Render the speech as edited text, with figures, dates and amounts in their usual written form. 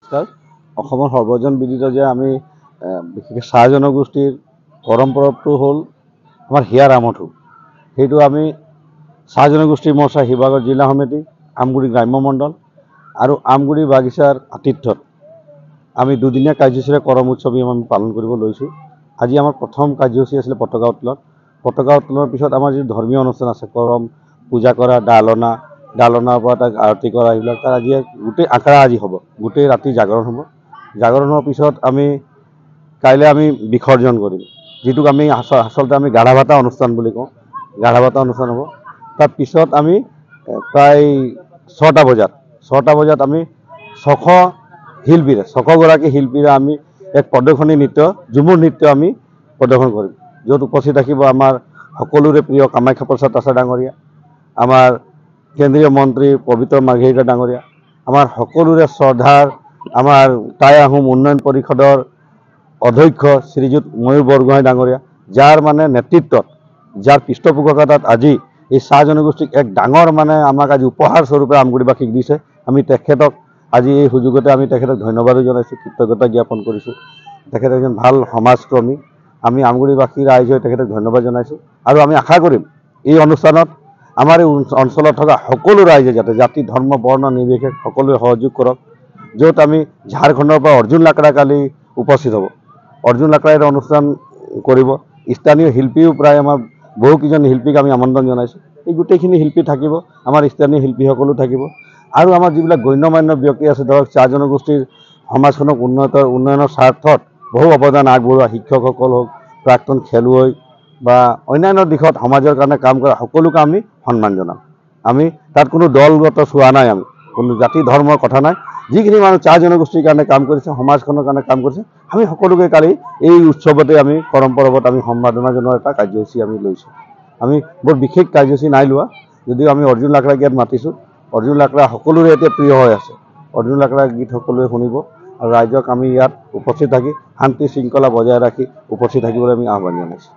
নমস্কাৰ। অসমৰ সৰ্বজন বিদিত যে আমি বিশেষকৈ চাহ জনগোষ্ঠীৰ কৰম পৰৱটো হ'ল আমাৰ হিয়াৰ আমঠু। সেইটো আমি চাহ জনগোষ্ঠী মৰ্চা শিৱসাগৰ জিলা সমিতি, আমগুৰি গ্ৰাম্য মণ্ডল আৰু আমগুৰি বাগিচাৰ আতিথ্যত আমি দুদিনীয়া কাৰ্যসূচীৰে কৰম উৎসৱ আমি পালন কৰিব লৈছোঁ। আজি আমাৰ প্ৰথম কাৰ্যসূচী আছিলে পতাকা উত্তোলন। পতাকা উত্তোলনৰ পিছত আমাৰ যিটো ধৰ্মীয় অনুষ্ঠান আছে, কৰম পূজা কৰা, ডালনা, ডালনাৰ পৰা তাক আৰতি কৰা, এইবিলাক তাৰ আজি গোটেই আখৰা আজি হ'ব, গোটেই ৰাতি জাগৰণ হ'ব। জাগৰণ হোৱাৰ পিছত আমি কাইলৈ আমি বিসৰ্জন কৰিম, যিটোক আমি আচলতে আমি গাঢ়া ভাতা অনুষ্ঠান বুলি কওঁ। গাঢ়া ভাতা অনুষ্ঠান হ'ব। তাৰপিছত আমি প্ৰায় ছটা বজাত আমি 600 শিল্পীৰে, 600গৰাকী শিল্পীৰে আমি এক প্ৰদৰ্শনী নৃত্য, ঝুমুৰ নৃত্য আমি প্ৰদৰ্শন কৰিম, য'ত উপস্থিত থাকিব আমাৰ সকলোৰে প্ৰিয় কামাখ্যা প্ৰসাদ তাছা ডাঙৰীয়া, আমাৰ কেন্দ্ৰীয় মন্ত্ৰী পবিত্ৰ মাৰ্ঘেৰিটা ডাঙৰীয়া, আমাৰ সকলোৰে শ্ৰদ্ধাৰ আমাৰ টাই আহোম উন্নয়ন পৰিষদৰ অধ্যক্ষ শ্ৰীযুত ময়ূৰ বৰগোহাঁই ডাঙৰীয়া, যাৰ মানে নেতৃত্বত, যাৰ পৃষ্ঠপোষকতাত আজি এই চাহ জনগোষ্ঠীক এক ডাঙৰ মানে আমাক আজি উপহাৰ স্বৰূপে আমগুৰিবাসীক দিছে। আমি তেখেতক আজি এই সুযোগতে আমি তেখেতক ধন্যবাদো জনাইছোঁ, কৃতজ্ঞতা জ্ঞাপন কৰিছোঁ। তেখেত এজন ভাল সমাজকৰ্মী। আমি আমগুৰিবাসী ৰাইজে তেখেতক ধন্যবাদ জনাইছোঁ আৰু আমি আশা কৰিম এই অনুষ্ঠানত আমাৰ এই অঞ্চলত থকা সকলো ৰাইজে যাতে জাতি ধৰ্ম বৰ্ণ নিৰ্বিশেষে সকলোৱে সহযোগ কৰক, য'ত আমি ঝাৰখণ্ডৰ পৰা অৰ্জুন লাকৰা কালি উপস্থিত হ'ব। অৰ্জুন লাকৰাই এটা অনুষ্ঠান কৰিব। স্থানীয় শিল্পীও প্ৰায় আমাৰ বহুকেইজন শিল্পীক আমি আমন্ত্ৰণ জনাইছোঁ। এই গোটেইখিনি শিল্পী থাকিব, আমাৰ স্থানীয় শিল্পীসকলো থাকিব আৰু আমাৰ যিবিলাক গণ্যমান্য ব্যক্তি আছে, ধৰক চাহ জনগোষ্ঠীৰ সমাজখনক উন্নয়নৰ স্বাৰ্থত বহু অৱদান আগবঢ়োৱা শিক্ষকসকল হওক, প্ৰাক্তন খেলুৱৈ বা অন্যান্য দিশত সমাজৰ কাৰণে কাম কৰা সকলোকে আমি সন্মান জনাম। আমি তাত কোনো দলগত চোৱা নাই, আমি কোনো জাতি ধৰ্মৰ কথা নাই। যিখিনি মানুহ চাহ জনগোষ্ঠীৰ কাৰণে কাম কৰিছে, সমাজখনৰ কাৰণে কাম কৰিছে, আমি সকলোকে কালি এই উৎসৱতে আমি কৰম পৰৱত আমি সম্বৰ্ধনা জনোৱাৰ এটা কাৰ্যসূচী আমি লৈছোঁ। আমি বৰ বিশেষ কাৰ্যসূচী নাই লোৱা, যদিও আমি অৰ্জুন লাকৰাক ইয়াত মাতিছোঁ। অৰ্জুন লাকৰা সকলোৰে এতিয়া প্ৰিয় হৈ আছে। অৰ্জুন লাকৰাৰ গীত সকলোৱে শুনিব আৰু ৰাইজক আমি ইয়াত উপস্থিত থাকি শান্তি শৃংখলা বজাই ৰাখি উপস্থিত থাকিবলৈ আমি আহ্বান জনাইছোঁ।